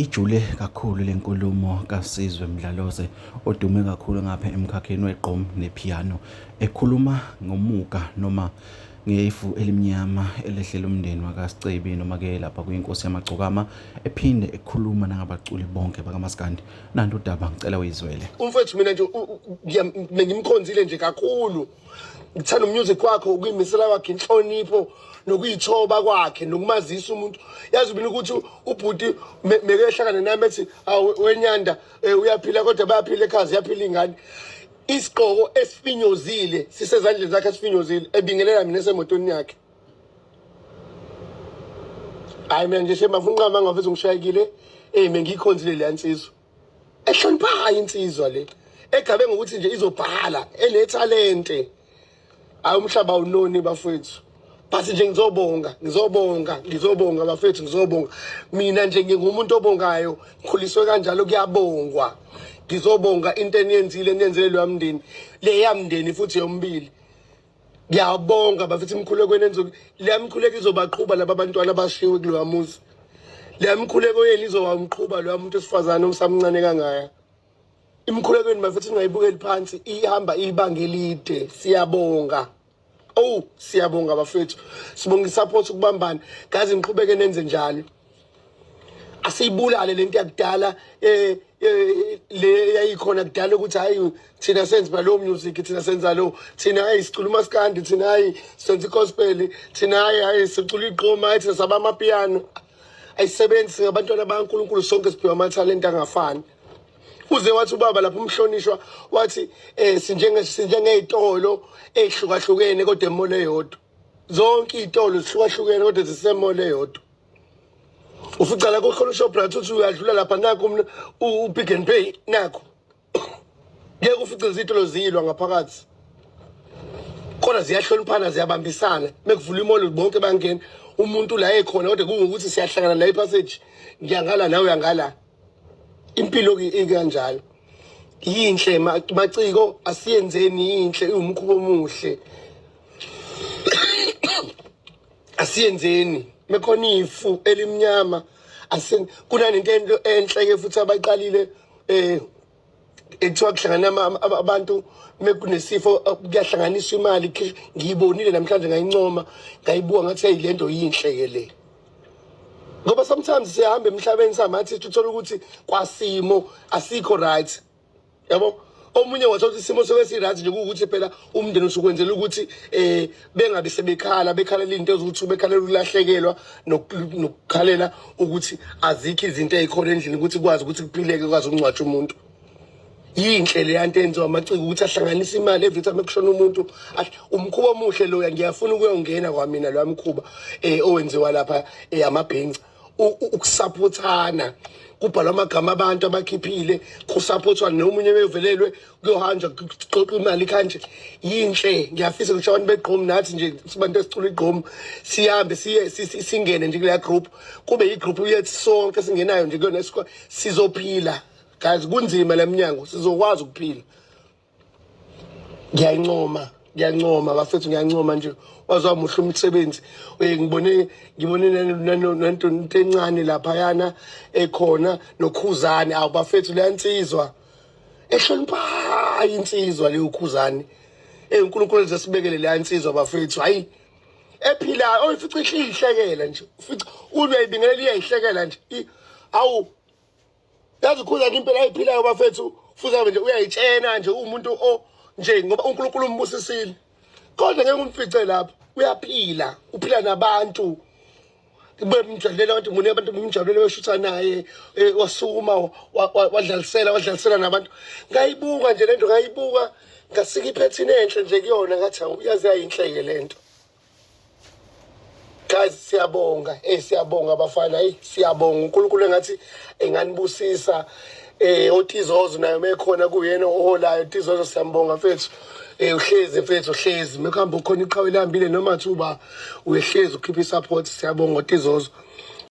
Ijule kakhulu lenkulumo kaSizwe Mdlalose odume kakhulu ngapha emkhakheni wegqom nepiano ekhuluma ngomuka noma ngefu elimnyama elehlela umndeni wakaSicebi noma ke lapha kuyinkosi yamagcokama ephinde ekhuluma nangabaculi bonke bakamaskandi. Nantu udaba ngicela uyizwele. Umfowethu mina nje ngimkhonzile nje kakhulu. Ngithanda umusic wakhe ukuyimisela kwakhe inhlonipho nokuyithoba kwakhe nokumazisa umuntu. Yazi mina ukuthi ubhuti mekehlangana nami ethi awu wenyanda eh, uyaphila kodwa bayaphila ekhaya ziyaphila ingane. Isigqoko esifinyozile sisezandleni zakhe esifinyozile ebingelela mina esemotweni yakhe. Hayi mina nje shema mfuna unqama ngaveze ngishayekile. Eh mina ngiyikhonzile le nsizwa. Ehloniphayo insizwa le. Egabe ngokuthi nje izobhala enethalente. Hayi umhlaba awunoni bafethu. But nje ngizobonga, ngizobonga, ngizobonga bafethu ngizobonga. Mina nje ngingumuntu obongayo, ngikhuliswe kanjalo kuyabongwa. Ngizobonga into eniyenzile niyenzele loya mndeni. Leya mndeni futhi yombili. Ngiyabonga bafethu imikhuleko enenzo leya mikhuleko izobaqhuba laba bantwana abashiwe kuloya muzi. Leya mikhuleko yenu izowamqhuba loya muntu wesifazane osamncane kangaka. Imikhuleko yenu bafethu ningayibukeli phansi ihamba ibanga elide. Siyabonga. Oh siyabonga bafethu. Sibonga isupport ukubambana. Gazi niqhubeke nenze njalo. Asiyibulale lento yakudala eh, eh le yayikhona kudala ukuthi hayi thina senza lo music thina senza lo thina hayi sicula umaskandi thina hayi senza igospel thina hayi hayi sicula iqoma hayi thina saba amapiano ayisebenzi singabantwana bakaNkulunkulu sonke siphiwa amathalente angafani uze wathi ubaba lapho umhlonishwa wathi eh sinjenge sinjengezitolo ezihlukahlukene kodwa emall eyodwa zonke izitolo zihlukahlukene kodwa zisemall eyodwa ufica la kukhona uShoprite uthi uyadlula lapha nakho uPick and Pay nakho ngeke ufice izitolo ziyilwa ngaphakathi kodwa ziyahloniphana ziyabambisana mekuvula imall bonke bangena umuntu la ekhona kodwa kungukuthi siyahlangana la ipassage ngiyangala nawe uyangala impilo ke ikanjalo yinhle maciko asiyenzeni yinhle iwumkhuba omuhle asiyenzeni mekhona ifu elimnyama asen kunanento ento enhle ke futhi abayiqalile eh ekuthiwa kuhlangana abantu mekunesifo kuyahlanganiswa imali ngiyibonile namhlanje ngayincoma ngayibuka ngathi hey lento yinhle ke le ngoba sometimes siyahamba emhlabeni samathi uthola ukuthi kwasimo asikho right yabo omunye wathola ukuthi isimo soke si-right nje kuwukuthi phela umndeni usukwenzela ukuthi um bengabe sebekhala bekhalela iy'nto eziwukuthi bekhalela ukulahlekelwa nokukhalela ukuthi azikho izinto ey'khona endlini ukuthi kwazi ukuthi kuphileke kwazi ukungcwatsha umuntu yinhle leya nto enziwa amaciko ukuthi ahlanganise imali every time ekushona umuntu umkhuba omuhle loya ngiyafuna ukuyongena kwamina loya mkhuba um owenziwa lapha um amabhenca ukusaphothana kubhalwa amagama abantu abakhiphile kusaphothwa nomunye bevelelwe kuyohanjwa kuxoxa imali kanje yinhle ngiyafisa ngisho abantu begqom nathi nje sibantu esicula igqom sihambe siye singene nje kuleya group kube yigroup yethu sonke singenayo nje kuyona sizophila guys kunzima la mnyango sizokwazi ukuphila ngiyayincoma ngiyancoma bafethu ngiyancoma nje waze wamuhle umsebenzi eh, ngibone ngibone nento encane laphayana ekhona nokhuzane awu bafethu leyansizwa ehloniphayo insizwa leyo khuzane eh uNkulunkulu enze sibekele leya nsizwa bafethu hayi ephilayo oyifica ihlihlekela nje ufica uyayibingelela iyayihlekela nje awu yazi ukhuzani impela ayiphilayo bafethu futhi abe nje uyayitshena nje umuntu o nje ngoba uNkulunkulu umbusisile kodwa ngeke umfice lapho uyaphila uphila nabantu bemjabulela abantu mune abantu bemjabulela beshutha naye eh, wasukuma wadlalisela wadlalisela nabantu ngayibuka nje lento ngayibuka ngasika iphethini enhle nje kuyona ngathi awu yazi yayinhle-ke lento guys siyabonga eh siyabonga bafana hey siyabonga uNkulunkulu engathi enganibusisa eh oTizozo naye mekhona kuyena oholayo Tizozo siyambonga mfethu eh uhlezi mfethu uhlezi mekuhamba ukhona iqhawe lihambile noma thuba uyehlezi ukhipha isupport siyabonga oTizozo.